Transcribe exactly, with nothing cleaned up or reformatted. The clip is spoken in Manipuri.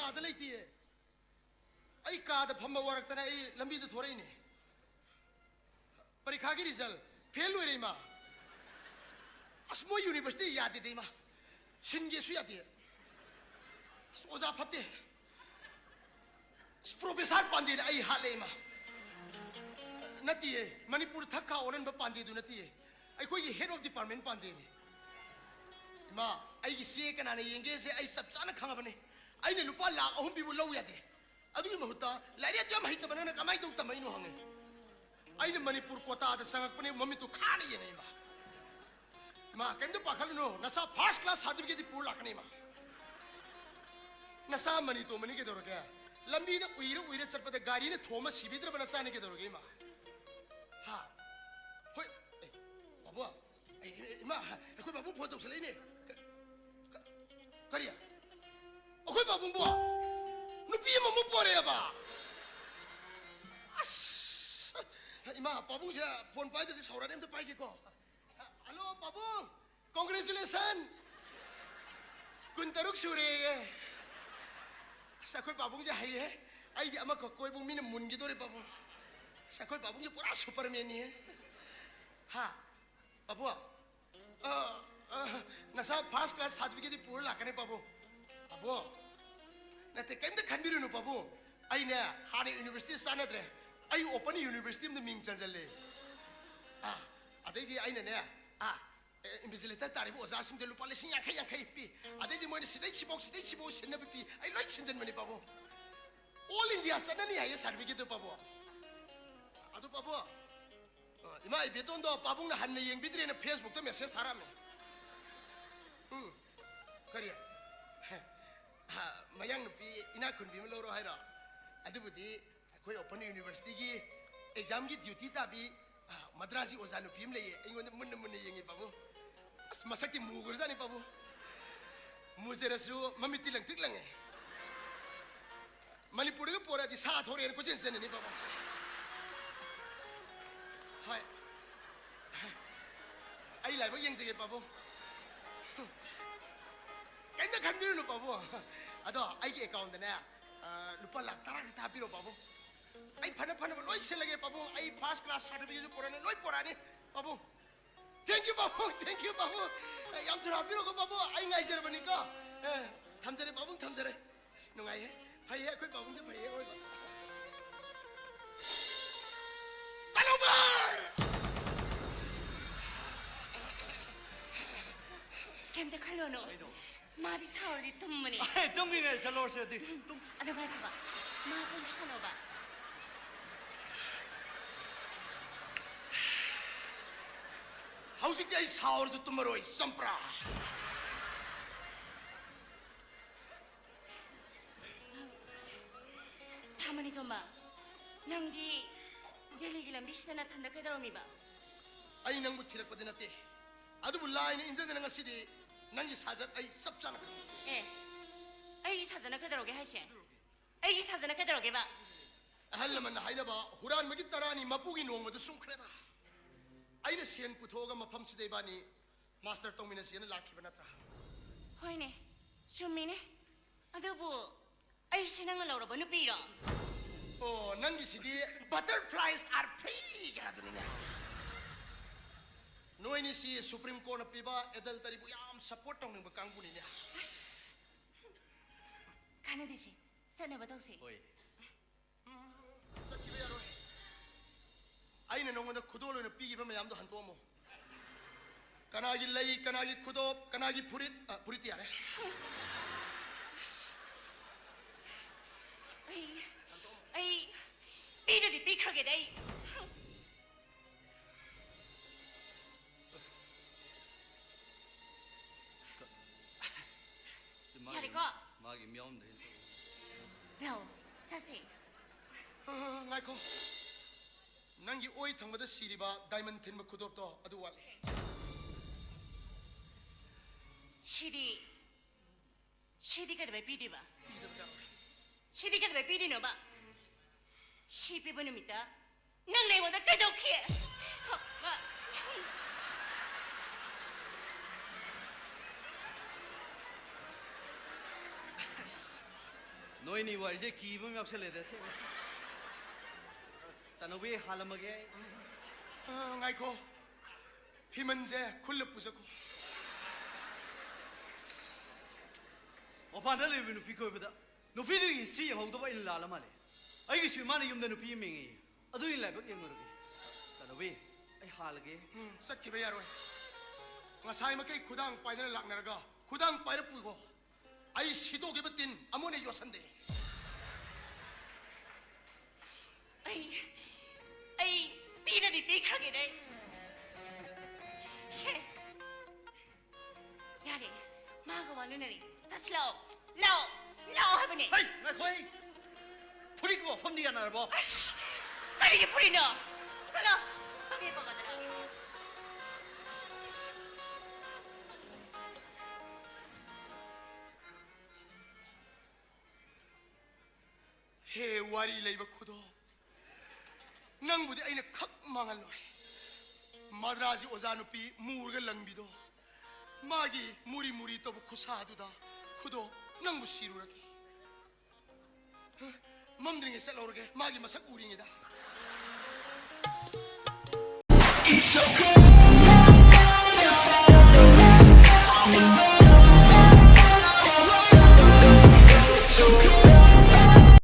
ꯑꯥꯗ ꯂꯩꯇꯤꯌꯦ꯫ ꯑꯩ ꯀꯥꯗ ꯐꯝꯕ ꯋꯥꯔꯛꯇꯅ ꯑꯩ ꯂꯝꯕꯤꯗ ꯊꯣꯔꯛꯏꯅꯦ꯫ ꯄꯔꯤꯈꯥꯒꯤ ꯔꯤꯖꯜ ꯐꯦꯜ ꯑꯣꯏꯔꯦ ꯏꯃꯥ꯫ ꯑꯁ, ꯃꯣꯏ ꯌꯨꯅꯤꯚꯔꯁꯤꯇꯤ ꯌꯥꯗꯦꯗ ꯏꯃꯥ꯫ ꯁꯤꯟꯒꯦꯁꯨ ꯌꯥꯗꯦ꯫ ꯑꯁ, ꯑꯣꯖꯥ ꯐꯠꯇꯦ꯫ ꯑꯁ, ꯄ꯭ꯔꯣꯐꯦꯁꯥꯔ ꯄꯥꯟꯗꯦꯅ ꯑꯩ ꯍꯥꯠꯂꯦ ꯏꯃꯥ꯫ ꯅꯠꯇꯤꯌꯦ, ꯃꯅꯤꯄꯨꯔ ꯊꯛ ꯈꯥ ꯑꯣꯜꯍꯟꯕ ꯄꯥꯟꯗꯦꯗꯨ ꯅꯠꯇꯤꯌꯦ꯫ ꯑꯩꯈꯣꯏꯒꯤ ꯍꯦꯗ ꯑꯣꯐ ꯗꯤꯄꯥꯔꯠꯃꯦꯟ ꯄꯥꯟꯗꯦꯅꯦ꯫ ꯏꯃꯥ, ꯑꯩꯒꯤ ꯆꯦ ꯀꯅꯥꯅ ꯌꯦꯡꯒꯦꯁꯦ ꯑꯩ ꯆꯞ ꯆꯥꯅ ꯈꯪꯉꯕꯅꯦ꯫ ꯑꯩꯅ ꯂꯨꯄꯥ ꯂꯥꯈ ꯑꯍꯨꯝ ꯄꯤꯕ ꯂꯧ ꯌꯥꯗꯦ꯫ ꯑꯗꯨꯒꯤ ꯃꯍꯨꯠꯇ ꯂꯥꯏꯔꯤꯛ ꯑꯗꯨ ꯌꯥꯝ ꯍꯩꯇꯕ ꯅꯪꯅ ꯀꯃꯥꯏꯅ ꯇꯧ ꯇꯝꯃꯛꯏꯅꯣ ꯍꯪꯉꯦ꯫ ꯑꯩꯅ ꯃꯅꯤꯄꯨꯔ ꯀꯣꯇꯥꯗ ꯆꯪꯉꯛꯄꯅꯦ, ꯃꯃꯤꯠꯇꯨ ꯈꯥꯅ ꯌꯦꯡꯉꯛꯏꯕ꯫ ꯏꯃꯥ, ꯀꯩꯝꯇ ꯄꯥꯈꯠꯂꯨꯅꯨ, ꯅꯆꯥ ꯐꯥꯔꯁ ꯀ꯭ꯂꯥꯁ ꯁꯥꯔꯇꯤꯐꯤꯀꯦꯠꯇꯤ ꯄꯨꯔ ꯂꯥꯛꯀꯅꯤ ꯏꯃꯥ꯫ ꯅꯆꯥ ꯃꯅꯤ ꯇꯣꯝꯕꯅꯤ ꯀꯩꯗꯧꯔꯒꯦ? ꯂꯝꯕꯤꯗ ꯎꯏꯔ ꯎꯏꯔ ꯆꯠꯄꯗ ꯒꯥꯔꯤꯅ ꯊꯣꯝꯃ ꯁꯤꯕꯤꯗ꯭ꯔꯕ ꯅꯆꯥꯅꯤ ꯀꯩꯗꯧꯔꯒꯦ ꯏꯃꯥ? ꯍꯥ? ꯍꯣꯏ꯫ ꯑꯦ, ꯕꯥꯕꯨ, ꯑꯩ, ꯏꯃꯥ, ꯑꯩꯈꯣꯏ ꯄꯥꯕꯨꯡ ꯐꯣꯟ ꯇꯧꯁꯜꯂꯛꯏꯅꯦ꯫ ꯀ-, ꯀ-, ꯀꯔꯤ? ꯑꯩꯈꯣꯏ ꯄꯥꯕꯨꯡꯕꯨ ꯅꯨꯄꯤ ꯑꯃꯃꯨꯛ ꯄꯣꯔꯛꯑꯦꯕ? ꯑꯁ! ꯏꯃꯥ, ꯄꯥꯕꯨꯡꯁꯦ ꯐꯣꯟ ꯄꯥꯏꯗ꯭ꯔꯗꯤ ꯁꯥꯎꯔꯛꯑꯅꯤ, ꯑꯝꯇ ꯄꯥꯏꯒꯦꯀꯣ꯫ ꯍꯜꯂꯣ, ꯄꯥꯕꯨꯡ! ꯀꯣꯡꯒ꯭ꯔꯦꯆꯨꯂꯦꯁꯟ! ꯀꯨꯟꯇꯔꯨꯛ ꯁꯨꯔꯦꯌꯦ꯫ ꯑꯁ, ꯑꯩꯈꯣꯏ ꯄꯥꯕꯨꯡꯁꯦ ꯍꯩꯍꯦ꯫ ꯑꯩꯗꯤ ꯑꯃꯈꯛ ꯀꯣꯏꯕꯨ ꯃꯤꯅ ꯃꯨꯟꯈꯤꯗꯣꯔꯦ, ꯄꯥꯕꯨꯡ꯫ ꯑꯁ, ꯑꯩꯈꯣꯏ ꯄꯥꯕꯨꯡꯁꯦ ꯄꯨꯔꯥ ꯁꯨꯄꯔꯃꯦꯟꯅꯤꯍꯦ꯫ ꯍꯥ? ꯄꯥꯕꯨꯡ? ꯑ, ꯑ, ꯅꯆꯥ ꯐꯥꯔꯁ ꯀ꯭ꯂꯥꯁ ꯁꯥꯔꯇꯤꯐꯤꯀꯦꯠꯇꯤ ꯄꯨꯔ ꯂꯥꯛꯀꯅꯤ, ꯄꯥꯕꯨꯡ꯫ ꯄꯥꯕꯨꯡ, ꯅꯠꯇꯦ, ꯀꯩꯝꯇ ꯈꯟꯕꯤꯔꯨꯅꯨ, ꯄꯥꯕꯨꯡ꯫ ꯑꯩꯅꯦ, ꯍꯥꯟꯅ ꯌꯨꯅꯤꯚꯔꯁꯤꯇꯤ ꯆꯥꯟꯅꯗ꯭ꯔꯦ꯫ ꯑꯩ ꯑꯣꯄꯟ ꯌꯨꯅꯤꯚꯔꯁꯤꯇꯤ ꯑꯃꯗ ꯃꯤꯡ ꯆꯟꯁꯤꯜꯂꯦ꯫ ꯑ, ꯑꯗꯩꯗꯤ ꯑꯩꯅꯅꯦ, ꯑ, ꯑꯦ, ꯏꯟꯚꯤꯖꯤꯂꯦꯇꯔ ꯇꯥꯔꯤꯕ ꯑꯣꯖꯥꯁꯤꯡꯗ ꯂꯨꯄꯥ ꯂꯤꯁꯤꯡ ꯌꯥꯡꯈꯩ ꯌꯥꯡꯈꯩ ꯄꯤ꯫ ꯑꯗꯩꯗꯤ ꯃꯣꯏꯅ ꯁꯤꯗꯩ ꯁꯤꯐꯧ, ꯁꯤꯗꯩ ꯁꯤꯐꯧ ꯁꯤꯟꯅꯕ ꯄꯤ꯫ ꯑꯩ ꯂꯣꯏ ꯁꯤꯟꯖꯟꯕꯅꯤ, ꯄꯥꯕꯨꯡ꯫ ꯑꯣꯜ ꯏꯟꯗꯤꯌꯥ ꯆꯠꯅꯅꯤ ꯍꯥꯏꯌꯦ ꯁꯥꯔꯇꯤꯐꯤꯀꯦꯠꯇꯨ, ꯄꯥꯕꯨꯡ꯫ ꯑꯗꯨ, ꯄꯥꯕꯨꯡ, ꯑ, ꯏꯃꯥ ꯏꯕꯦꯇꯣꯟꯗꯣ ꯄꯥꯕꯨꯡꯅ ꯍꯟꯅ ꯌꯦꯡꯕꯤꯗ꯭ꯔꯦꯅ ꯐꯦꯁꯕꯨꯛꯇ ꯃꯦꯁꯦꯖ ꯊꯥꯔꯛꯑꯝꯃꯦ꯫ ꯎꯝ, ꯀꯔꯤ? ꯍ, ꯃꯌꯥꯡ ꯅꯨꯄꯤ ꯏꯅꯥꯛ ꯈꯨꯟꯕꯤ ꯑꯃ ꯂꯧꯔꯣ ꯍꯥꯏꯔꯣ? ꯑꯗꯨꯕꯨꯗꯤ ꯑꯩꯈꯣꯏ ꯑꯣꯄꯟ ꯌꯨꯅꯤꯚꯔꯁꯤꯇꯤꯒꯤ ꯑꯦꯛꯖꯥꯝꯒꯤ ꯗ꯭ꯌꯨꯇꯤ ꯇꯥꯕꯤ, ꯑ, ꯃꯗ꯭ꯔꯥꯁꯤ ꯑꯣꯖꯥ ꯅꯨꯄꯤ ꯑꯃ ꯂꯩꯌꯦ, ꯑꯩꯉꯣꯟꯗ ꯃꯨꯟꯅ ꯃꯨꯟꯅ ꯌꯦꯡꯉꯦ, ꯄꯥꯕꯨꯡ꯫ ꯑꯁ, ꯃꯁꯛꯇꯤ ꯃꯨꯈ꯭ꯔꯖꯥꯠꯅꯤ, ꯄꯥꯕꯨꯡ꯫ ꯃꯨꯖꯔꯁꯨ ꯃꯃꯤꯠꯇꯤ ꯂꯪꯇ꯭ꯔꯤꯛ ꯂꯪꯉꯦ꯫ ꯃꯅꯤꯄꯨꯔꯗꯒ ꯄꯣꯔꯛꯑꯗꯤ ꯁꯥ ꯊꯣꯔꯛꯑꯦꯅ ꯀꯣꯏꯆꯦꯟ ꯆꯦꯟꯅꯅꯤ, ꯄꯥꯕꯨꯡ꯫ ꯍꯣꯏ꯫ ꯑꯩ ꯂꯥꯏꯕꯛ ꯌꯦꯡꯖꯒꯦ, ꯄꯥꯕꯨꯡ꯫ ꯀꯩꯝꯇ ꯈꯟꯕꯤꯔꯨꯅꯨ ꯄꯥꯕꯨꯡ꯫ ꯑꯗꯣ ꯑꯩꯒꯤ ꯑꯦꯀꯥꯎꯟꯗꯅꯦ, ꯑ, ꯂꯨꯄꯥ ꯂꯥꯈ ꯇꯔꯥ ꯈꯛꯇ ꯍꯥꯞꯄꯤꯔꯣ ꯄꯥꯕꯨꯡ꯫ ꯑꯩ ꯐꯅ ꯐꯅꯕ ꯂꯣꯏ ꯁꯤꯜꯂꯒꯦ ꯄꯥꯕꯨꯡ꯫ ꯑꯩ ꯐꯥꯔꯁ ꯀ꯭ꯂꯥꯁ ꯁꯥꯔꯇꯤꯐꯤꯀꯦꯠꯁꯨ ꯄꯨꯔꯛꯑꯅꯤ, ꯂꯣꯏ ꯄꯨꯔꯛꯑꯅꯤ ꯄꯥꯕꯨꯡ꯫ Thank you ꯄꯥꯕꯨꯡ, thank you ꯄꯥꯕꯨꯡ꯫ ꯑꯦ, ꯌꯥꯝ ꯊꯨꯅ ꯍꯥꯞꯄꯤꯔꯣꯀꯣ ꯄꯥꯕꯨꯡ, ꯑꯩ ꯉꯥꯏꯖꯔꯕꯅꯤꯀꯣ꯫ ꯑꯦ, ꯊꯝꯖꯔꯦ ꯄꯥꯕꯨꯡ, ꯊꯝꯖꯔꯦ꯫ ꯑꯁ, ꯅꯨꯡꯉꯥꯏꯍꯦ꯫ ꯐꯩꯌꯦ, ꯑꯩꯈꯣꯏ ꯄꯥꯕꯨꯡꯁꯦ ꯐꯩꯌꯦ, ꯑꯑꯣꯏꯕ꯫ ꯀꯩꯗꯧꯕ? ꯀꯩꯝꯇ ꯈꯜꯂꯨꯅꯨ꯫ ꯀꯩꯅꯣ? ꯃꯥꯗꯤ ꯁꯥꯎꯔꯗꯤ ꯇꯨꯝꯕꯅꯦ꯫ ꯑꯦ, ꯇꯨꯝꯃꯤꯅꯦ, ꯁꯂꯣꯔꯁꯦ ꯑꯗꯨꯗꯤ꯫ ꯇꯨꯝ꯫ ꯑꯗꯣ ꯉꯥꯏꯈꯣꯕ, ꯃꯥ ꯇꯨꯝꯁꯅꯣꯕ꯫ ꯍꯧꯖꯤꯛꯇꯤ ꯑꯩ ꯁꯥꯎꯔꯁꯨ ꯇꯨꯝꯃꯔꯣꯏ, ꯆꯝꯄ꯭ꯔꯥ꯫ ꯊꯥ ꯃꯅꯤꯇꯣꯝꯕ, ꯅꯪꯗꯤ ꯗꯦꯜꯂꯤꯒꯤ ꯂꯝꯕꯤꯁꯤꯗ ꯅꯊꯟꯗ ꯀꯩꯗꯧꯔꯝꯃꯤꯕ? ꯑꯩ ꯅꯪꯕꯨ ꯊꯤꯔꯛꯄꯗꯤ ꯅꯠꯇꯦ, ꯑꯗꯨꯕꯨ ꯂꯥꯏꯅ ꯏꯟꯖꯗꯅ ꯉꯁꯤꯗꯤ ꯅꯪꯒꯤ ꯁꯥꯖꯠ ꯑꯩ ꯆꯞ ꯆꯥꯅ ꯈꯪꯉꯤ꯫ ꯑꯦ, ꯑꯩꯒꯤ ꯁꯥꯖꯠꯅ ꯀꯩꯗꯧꯔꯒꯦ ꯍꯥꯏꯁꯦ? ꯑꯩꯒꯤ ꯁꯥꯖꯠꯅ ꯀꯩꯗꯧꯔꯒꯦꯕ? ꯑꯍꯜ ꯂꯃꯟꯅ ꯍꯥꯏꯅꯕ, "ꯍꯨꯔꯥꯟꯕꯒꯤ ꯇꯔꯥꯅꯤ ꯃꯄꯨꯒꯤ ꯅꯣꯡꯃꯗ ꯁꯨꯝꯈ꯭ꯔꯦꯗ"꯫ ꯑꯩꯅ ꯁꯦꯟ ꯄꯨꯊꯣꯛꯑꯒ ꯃꯐꯝꯁꯤꯗ ꯏꯕꯥꯅꯤ ꯃꯥꯁꯇꯔ ꯇꯧꯃꯤꯟꯅꯁꯦꯅ ꯂꯥꯛꯈꯤꯕ ꯅꯠꯇ꯭ꯔꯥ? ꯍꯣꯏꯅꯦ, ꯆꯨꯝꯃꯤꯅꯦ꯫ ꯑꯗꯨꯕꯨ ꯑꯩꯁꯦ ꯅꯪꯅ ꯂꯧꯔꯕ ꯅꯨꯄꯤꯔꯣ? ꯑꯣ, ꯅꯪꯒꯤꯁꯤꯗꯤ "Butterflies are free" ꯍꯥꯏꯗꯨꯅꯤꯅꯦ꯫ ꯅꯣꯏꯅꯤꯁꯤ ꯁꯨꯄ꯭ꯔꯤꯝ ꯀꯣꯔꯠꯅ ꯄꯤꯕ ꯑꯦꯗꯜꯇꯔꯤꯕꯨ ꯌꯥꯝ ꯁꯞꯄꯣꯔꯠ ꯇꯧꯅꯤꯡꯕ ꯀꯥꯡꯕꯨꯅꯤꯅꯦ꯫ ꯑꯁ, ꯀꯥꯟꯅꯗꯦꯁꯦ, ꯆꯠꯅꯕ ꯇꯧꯁꯦ꯫ ꯍꯣꯏ꯫ ꯎꯝ, ꯆꯠꯈꯤꯕ ꯌꯥꯔꯣꯏ꯫ ꯑꯩꯅ ꯅꯉꯣꯟꯗ ꯈꯨꯗꯣꯜ ꯑꯣꯏꯅ ꯄꯤꯈꯤꯕ ꯃꯌꯥꯝꯗꯣ ꯍꯟꯇꯣꯛꯑꯝꯃꯣ꯫ ꯀꯅꯥꯒꯤ ꯂꯩ, ꯀꯅꯥꯒꯤ ꯈꯨꯗꯣꯞ, ꯀꯅꯥꯒꯤ ꯐꯨꯔꯤꯠ? ꯑ, ꯐꯨꯔꯤꯠꯇꯤ ꯌꯥꯔꯦ꯫ ꯑꯩ, ꯑꯩ ꯄꯤꯗꯗꯤ ꯄꯤꯈ꯭ꯔꯒꯦꯗ ꯑꯩ꯫ ꯃꯥꯒꯤ, ꯌꯥꯔꯦꯀꯣ? ꯃꯥꯒꯤ ꯃꯤꯌꯥꯎꯅꯗ꯭ꯔꯦ꯫ ꯂꯥꯛꯑꯣ, ꯆꯠꯁꯦ꯫ ꯑ, ꯉꯥꯏꯈꯣ꯫ ꯅꯪꯒꯤ ꯑꯣꯏ ꯊꯪꯕꯗ ꯁꯤꯔꯤꯕ ꯗꯥꯏꯃꯟ ꯊꯤꯟꯕ ꯈꯨꯗꯣꯞꯇꯣ ꯑꯗꯨ ꯋꯥꯠꯂꯤ꯫ ꯁꯤꯗꯤ, ꯁꯤꯗꯤ ꯀꯩꯗꯧꯕꯩ ꯄꯤꯗꯣꯏꯕ? ꯄꯤꯗꯕ ꯌꯥꯔꯣꯏ꯫ ꯁꯤꯗꯤ ꯀꯩꯗꯧꯕꯩ ꯄꯤꯗꯣꯏꯅꯣꯕ? ꯁꯤ ꯄꯤꯕ ꯅꯨꯃꯤꯠꯇ ꯅꯪꯅ ꯑꯩꯉꯣꯟꯗ ꯀꯩꯗꯧꯈꯤ? ꯃꯥ-, ꯅꯣꯏꯅꯤ ꯋꯥꯔꯤꯁꯦ ꯀꯤꯕ ꯑꯃ ꯌꯥꯎꯁꯜꯂꯦꯗ ꯁꯤ꯫ ꯇꯥꯅꯧꯕꯤ, ꯍꯥꯜꯂꯝꯃꯒꯦ ꯑꯩ꯫ ꯑ, ꯉꯥꯏꯈꯣ꯫ ꯐꯤꯃꯟꯁꯦ ꯈꯨꯜꯂ ꯄꯨꯖꯈꯣ꯫ ꯃꯄꯥꯟꯗ ꯂꯩꯕ ꯅꯨꯄꯤ ꯀꯣꯏꯕꯗ ꯅꯨꯄꯤꯗꯨꯒꯤ ꯍꯤꯁꯇ꯭ꯔꯤ ꯌꯦꯡꯍꯧꯗꯕ ꯑꯩꯅ ꯂꯥꯜꯂ ꯃꯥꯜꯂꯦ꯫ ꯑꯩꯒꯤꯁꯨ ꯏꯃꯥꯅ ꯌꯨꯝꯗ ꯅꯨꯄꯤ ꯑꯃ ꯌꯦꯡꯉꯦ꯫ ꯑꯗꯨꯒꯤ ꯂꯥꯏꯕꯛ ꯌꯦꯡꯉꯨꯔꯒꯦ꯫ ꯇꯥꯅꯧꯕꯤ, ꯑꯩ ꯍꯥꯜꯂꯒꯦ꯫ ꯎꯝ, ꯆꯠꯈꯤꯕ ꯌꯥꯔꯣꯏ꯫ ꯉꯁꯥꯏ ꯃꯈꯩ ꯈꯨꯗꯥꯡ ꯄꯥꯏꯗꯅ ꯂꯥꯛꯅꯔꯒ ꯈꯨꯗꯥꯡ ꯄꯥꯏꯔ ꯄꯨꯈꯣ꯫ ꯑꯩ ꯁꯤꯗꯣꯛꯈꯤꯕ ꯇꯤꯟ ꯑꯃꯨꯛ ꯍꯟꯅ ꯌꯣꯠꯁꯟꯗꯦ꯫ ꯑꯩ ꯑꯩ ꯄꯤꯗꯗꯤ ꯄꯤꯈ꯭ꯔꯒꯦꯅꯦ꯫ ꯁꯦ, ꯌꯥꯔꯦ, ꯃꯥꯒ ꯋꯥꯅꯅꯔꯦ꯫ ꯆꯠꯁꯤ ꯂꯥꯛꯑꯣ꯫ ꯂꯥꯛꯑꯣ꯫ ꯂꯥꯛꯑꯣ ꯍꯥꯏꯕꯅꯦ꯫ ꯍꯩ, ꯉꯥꯏꯈꯣ, ꯑꯩ ꯐꯨꯔꯤꯠꯀꯤ ꯋꯥꯐꯝꯗꯤ ꯌꯥꯅꯔꯕꯣ? ꯑꯁ, ꯀꯔꯤꯒꯤ ꯐꯨꯔꯤꯠꯅꯣ? ꯆꯠꯂꯣ꯫ ꯐꯪꯉꯦ ꯄꯥꯒꯗ꯭ꯔꯥ? ꯍꯦ ꯋꯥꯔꯤ ꯂꯩꯕ ꯈꯨꯗꯣꯞ, ꯅꯪꯕꯨꯗꯤ ꯑꯩꯅ ꯈꯛ ꯃꯥꯡꯍꯜꯂꯣꯏ꯫ ꯃꯗ꯭ꯔꯥꯁꯤ ꯑꯣꯖꯥ ꯅꯨꯄꯤ ꯃꯨꯔꯒ ꯂꯪꯕꯤꯗꯣ, ꯃꯥꯒꯤ ꯃꯨꯔꯤ ꯃꯨꯔꯤ ꯇꯧꯕ ꯈꯨꯁꯥꯗꯨꯗ ꯈꯨꯗꯣꯞ ꯅꯪꯕꯨ ꯁꯤꯔꯨꯔꯒꯦ꯫ ꯃꯝꯗ꯭ꯔꯤꯉꯩ ꯆꯠꯍꯧꯔꯒꯦ, ꯃꯥꯒꯤ ꯃꯁꯛ ꯎꯔꯤꯉꯩꯗ꯫ It's so cold.